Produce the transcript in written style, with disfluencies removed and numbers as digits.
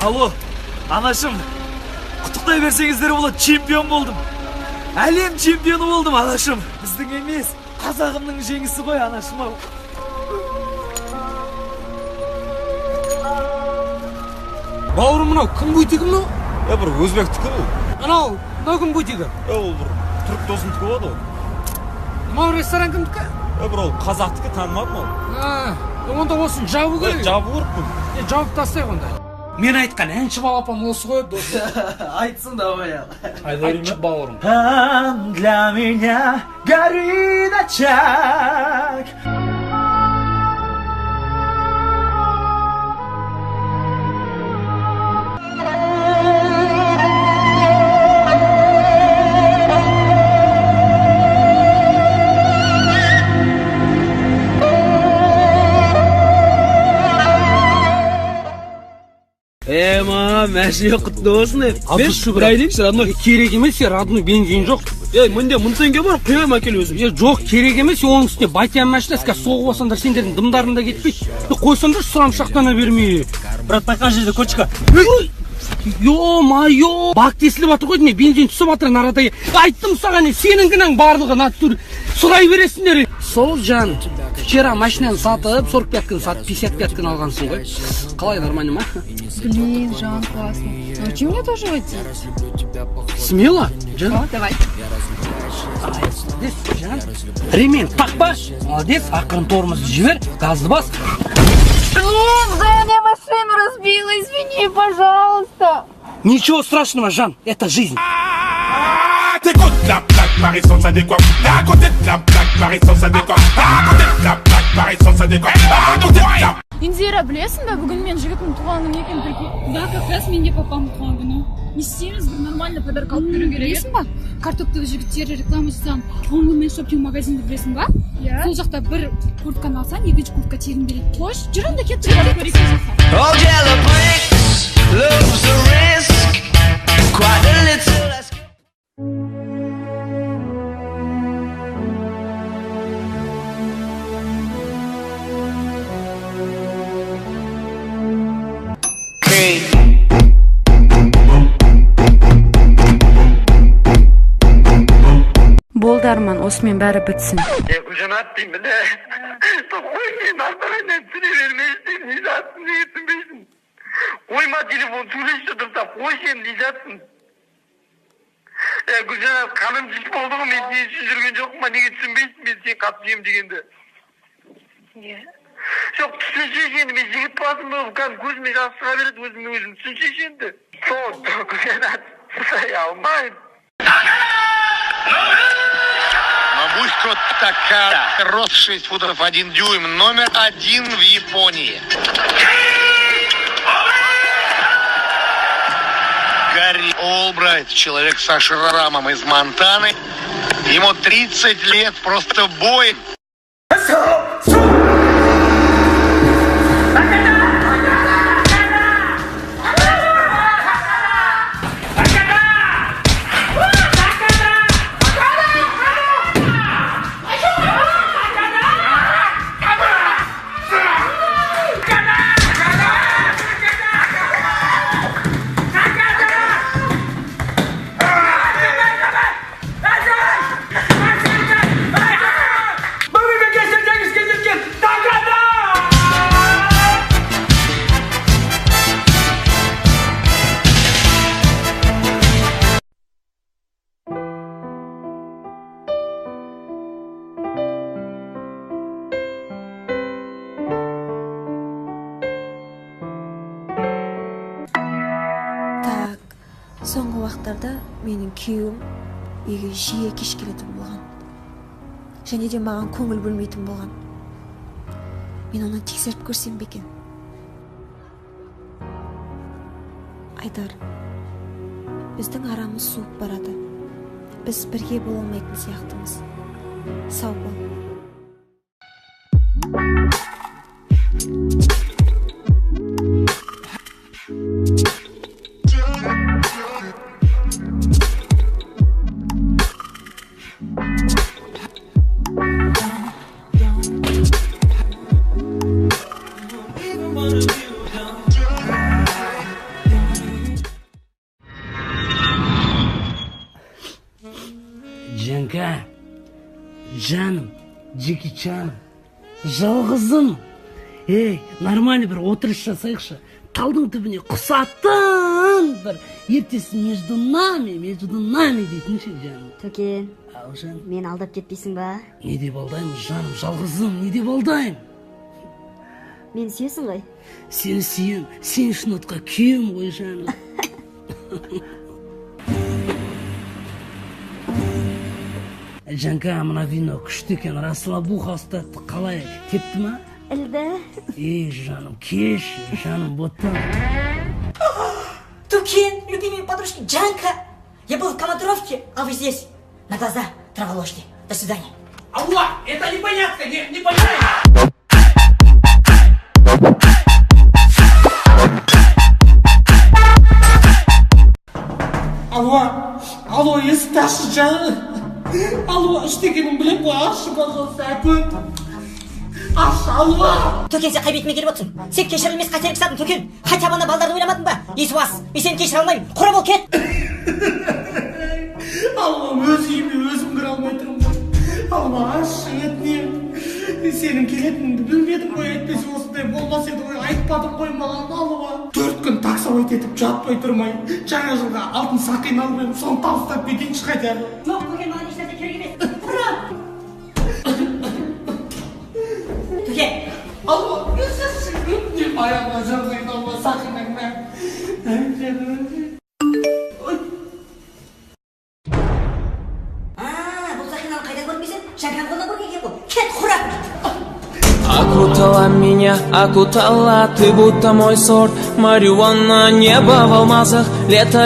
Алло, анашым, құттықтай берсеңіздер болады, чемпион болдым. Әлем чемпионы болдым, анашым. Біздің емес, қазағымның жеңісі ғой, анашым ау. Бауырым, мынау кім бутигі мынау? Бір өзбектікі бұл. Анау, мынау кім бутигі? Ол бір түрік досымдікі болады ол. Мынау ресторан кімдікі? Бір ол қазақтікі, танымадым ол. Онда осыны жабу керек. Жабу керек бұны. Жауып тастайық онда. Мен айтқан әнші балапан осы ғой, досым. Айтсын давай ал. Айтшы бауырым. Там для меня горит очаг. Ма, машина құтты болсын. Берші бір айдайыншы, родной. Керек емес, родной, бензин жоқ. Ей, мінде 1000 теңге бар, құяйын әкел өзім. Жоқ, керек емес, оның үстіне батян машинасы, қазір соғып алсаңдар сендердің дымдарың да кетпейді. Қойсаңдаршы, сұрамшақтана бермей. Брат, байқа жерде кочка. Ё-моё, бак тесіліп жатыр ғой, бензин түсіп жатыр нарада. Айттым саған, сенің кінәң барлығы натур. Сұрай бересіңдер. Сол жан, вчера машинаны сатып, 45-кін сатып, 55-кін алғансың ғой. Қалай, нормально ма? Блин, Жан, классно. Научи меня тоже водить. Смело, Жан? О, давай. Молодец, Жан. Ремень тақпа. Молодец, ақырын тормозды жібер, газды бас. Блин, Жан, я машину разбила, извини, пожалуйста. Ничего страшного, Жан, это жизнь. La plaque, Marisson, ça décoiffe. À côté de la plaque, Marisson, ça décoiffe. À côté de la plaque, Marisson, ça décoiffe. À côté de la... Индира, білесің бе, бүгін мен жігітімнің туған күні екен, прикинь. Да, как раз менде папамның туған күні. Не істейміз, бір нормально подарок алып беру керек. Білесің ба, картоптағы жігіттер реклама жасаған онлайн шопинг магазинді білесің ба? Иә. Сол жақта бір куртканы алсаң, екінші куртка тегін береді. Қойшы, жүр онда кеттік, барып көрейік сол жаққа. All yellow bricks, loves the risk, quite a little. Болды, Арман, осымен бәрі бітсін. Гүлжанат деймін, қой, мен артығынан түсіне бермейсің, не жатсың, неге түсінбейсің? Қойма телефон, сөйлесші дұрыстап, қой сен, не жатсың? Гүлжанат, қаным жіп болды ғой, мен сен үшін жүрген жоқпын ба, неге түсінбейсің, мен сені қатты сүйемін дегенді? Жоқ, түсінсеші енді, мен жігіт басым болып, кәдімгі көзіме жас шыға береді, өзіме өзім, түсінсеші енді. Сол, Гүлжанат, шыдай алмаймын. Мабусько Такара, рост 6 футов 1 дюйм, номер 1 в Японии. Гарри Олбрайт, человек со шрамом из Монтаны. Ему 30 лет, просто бой. Соңғы уақыттарда менің күйеуім үйге жиі кеш келетін болған. Және де маған көңіл бөлмейтін болған. Мен оны тексеріп көрсем бе екен? Айдар, біздің арамыз суып барады. Біз бірге бола алмайтын сияқтымыз. Сау бол. Жанка, жаным, Джеки Чаным, жалғызым. Ей, нормальный бір отырыс жасайықшы. Талдың түбіне құсатын бір ертесін между нами дейтін ше, жаным. Төкен, Ау, жаным. Мен алдап кетпейсің ба? Не деп алдаймын, жаным, жалғызым, не деп алдаймын? Мені сүйесің ғой? Сені сүйем, сен үшін отқа күйем ғой, жаным. Жанка, мына вино күшті екен, расслабуха ұстатты, қалай, тепті ма? Ілді. Ей, жаным, кеш, жаным, боттан. Тукен, любимые подружки, Джанка. Я был в командировке, а вы здесь. На глаза траволожки. До свидания. Алло, это непонятно, не понимаю. Алло, алло, есікті ашшы, жаным. Алло, іште екенін білем ғой, ашшы, пожалуйста, әкем. Ашшы, алло. Төкен, сен қай бетіме келіп отырсың? Сен кешірілмес қателік жасадың, Төкен. Хотя бы ана балдарды ойламадың ба? Есуас, мен сені кешіре алмаймын. Құра бол, кет. Алла, өз үйіме өзім кіре алмай тұрмын ғой. Алла, ашшы, өтінемін. Сенің келетініңді білмедім ғой, әйтпесе осындай болмас еді ғой, айтпадың ғой маған, Алла. 4 күн таксовать етіп жатпай тұрмай, жаңа жылға алтын сақина алып едім, соны табыстап кетейінші хотя бы. Жоқ, Төкен, маған ешнәрсе керек емес. Құра. Төкен. Алла, өтінемін, аяғыма жығылайын, Алла, сақинаңнан. Бұл сақинаны қайдан көрмейсің? Жанканың қолынан көрген екен ғой. Кет, құра. Окутала меня, окутала, ты будто мой сорт. Марихуана, небо в алмазах, лето.